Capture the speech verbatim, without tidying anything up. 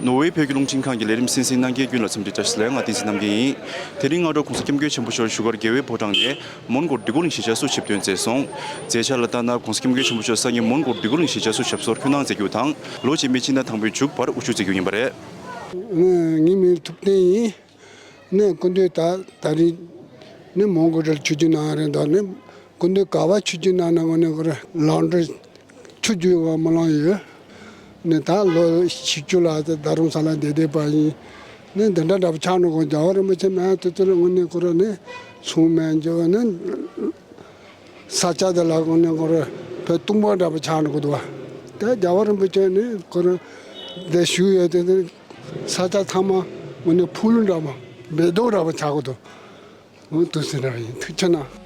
ནོར་ཝེ་བོད་ཀྱི་རླུང་འཕྲིན་ཁང་གི་ལས་རིམ་གསན་གཟིགས་གནང་མཁན་ཀུན་ལ་འཚམས་འདྲི་བཀྲ་ཤིས་བདེ་ལེགས། ང་བསྟན་འཛིན་རྣམ་རྒྱལ་ཡིན། དེ་རིང་སྔ་དྲོ་༸གོང་ས་༸སྐྱབས་མགོན་ཆེན་པོ་མཆོག་བཞུགས་སྒར་རྒྱལ་བའི་ཕོ་བྲང་ནས་མོན་གྷོ་འགྲོ་མགོན་གླིང་གཞིས་ཆགས་སུ་ཆིབས་ཐོན་མཛད་སོང་། མཛད་འཆར་ལ་བལྟས་ན། ༸གོང་ས་༸སྐྱབས་མགོན་ཆེན་པོ་མཆོག་སང་ཉིན་མོན་གྷོ་འགྲོ་མགོན་གླིང་གཞིས་ཆགས་སུ་ཞབས་སོར་འཁོད་གནང་མཛད་རྒྱུ་དང་། ལོ་རྗེས་མའི་སྤྱི་ཟླ་དང་པོའི་མཇུག་བར་དབུ་བཞུགས་མཛད་རྒྱུ་ཡིན་པ་རེད། ངའི་མིང་ཐུབ་བསྟན་ཡིན། ནས་སྐུ་མདུན་ད་ད་རིང་ནི་མོན་གྷོ་རུ་ཆིབས་བསྒྱུར་གནང་རེད། ད་ནི་སྐུ་མདུན་ག་པར་ཆིབས་བསྒྱུར་གནང་ན་ངོ་ནས་ཁོ་རང་ལམ་འགྲོ་ཆུ་རྒྱུས་པ་མི་ལང་ཡོད། ནི་ད་ལོ་བཞི་བཅུ་ལ་ད་རུང་ས་ལ་བསྡད་བསྡད་པ་ཡིན། ནི་འདི་འདྲ་འདྲ་པོ་ཆགས་ནོ་གོ། རྒྱལ་བ་རིན་པོ་ཆེ་མེད་དུས་ཚོད་ལ་ངོ་ནས་ཁོ་རང་ནི་གསུང་མེད་འཇོག་ནི། ས་ཆ་དེ་ལ་དངོས་གནས་ཁོ་རང་བོད་སྟོང་པ་འདྲ་པོ་ཆགས་ནས་གོ་འདུག་བ། དེ་རྒྱལ་བ་རིན་པོ་ཆེ་ནི་ཁོ་རང་དེ་བཞུགས་ཡོད་དེ་ནི་ས་ཆ་ཚང་མ་དངོས་གནས་ཕུག་ལུང་འདྲ་པོ་མེ་ཏོག་འདྲ་པོ་ཆགས་གོ་འདུག། འོ་དུ་ཟེར་འདྲ་ཡིན། ཐུགས་ཆེ་གནང་།